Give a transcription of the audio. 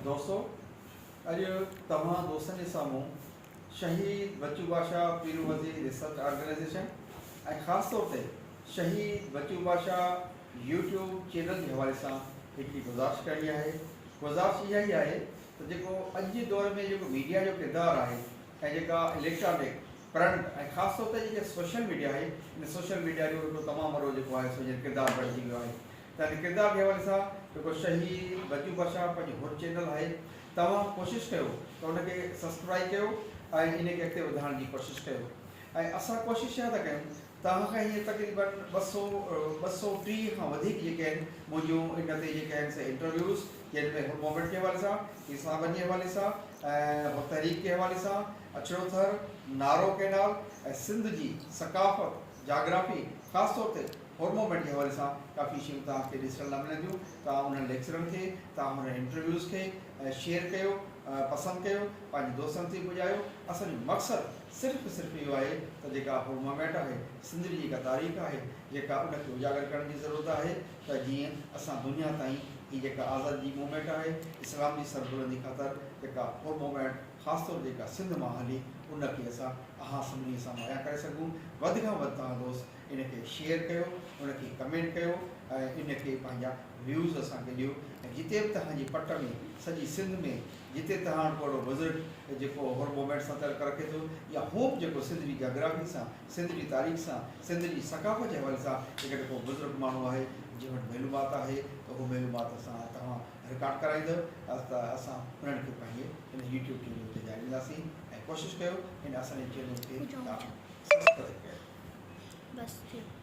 دوستو اڄ توهان دوستن جي سامهون شهيد بچو بادشاهه پيرو وزير ريسرچ آرگنائيزيشن ۽ خاص طور تي شهيد بچو بادشاهه يوٽيوب چينل جي حوالي سان هڪڙي گذارش ڪرڻي آهي. گذارش اها ئي آهي ته جيڪو اڄ جي دور ۾ جيڪو ميڊيا جو ڪردار آهي ۽ جيڪا اليڪٽرانڪ، پرنٽ ۽ خاص طور تي جيڪي سوشل ميڊيا آهي ان سوشل ميڊيا جو هڪڙو تمام وڏو جيڪو آهي سو هينئر ڪردار بڻجي ويو آهي ته ان ڪردار جي حوالي سان جيڪو شهيد بچو بادشاهه پنهنجو حر چينل آهي توهان ڪوشش ڪيو ته ان کي سبسڪرائيب ڪيو ۽ ان کي اڳتي وڌائڻ جي ڪوشش ڪيو ۽ اسان ڪوشش اها ٿا ڪيون توهان کان هينئر تقريبن 230 کان وڌيڪ جيڪي آهن منهنجون ان تي جيڪي آهن سي انٽرويوز جن ۾ حر موومينٽ جي حوالي سان، پير صاحبن جي حوالي سان ۽ حر تحريڪ جي حوالي سان، اڇڙو ٿر، نارو ڪئنال ۽ سنڌ جي ثقافت، جاگرافي خاص طور تي حر موومينٽ جي حوالي سان ڪافي شيون توهان کي ڏسڻ لاء ملنديون. توهان انهن ليڪچرن کي، توهان انهن انٽرويوز کي شيئر ڪيو، پسند ڪيو، پنهنجي دوستن تائين پڄايو. اسان جو مقصد صرف صرف اهو آهي ته جيڪا حر موومينٽ آهي، سنڌ جي جيڪا تاريخ آهي، جيڪا ان کي اجاگر ڪرڻ جي ضرورت آهي ته جيئن اسان دنيا تائين هي جيڪا آزادي جي موومينٽ آهي، اسلام جي سربلندي خاطر جيڪا حر موومينٽ خاص طور جيڪا سنڌ مان هلي ان کي اسان اوهان سڀني سان مهيا ڪري سگهون. وڌ کان وڌ توهان دوست ان کي شيئر ڪيو، ان کي ڪمينٽ ڪيو ۽ ان کي پنهنجا ويوز اسان کي ڏيو ۽ جتي به توهان جي پٽ ۾ سڄي سنڌ ۾ جتي توهان وٽ ڪو اهڙو بزرگ جيڪو حر موومينٽ سان تعلق رکي ٿو يا هونء به جيڪو سنڌ جي جاگرافي سان، سنڌ جي تاريخ سان، سنڌ جي ثقافت جي حوالي سان جيڪڏهن ڪو بزرگ ماڻهو آهي جنهن وٽ معلومات آهي ته اهو معلومات اسان توهان رڪارڊ ڪرائيندؤ ته اسان انهن کي پنهنجي هن يوٽيوب چينل تي جاء ڏينداسين ۽ ڪوشش ڪيو هن اسان جي چينل کي توهان سبسڪرائب ڪيو. بس ٿيو.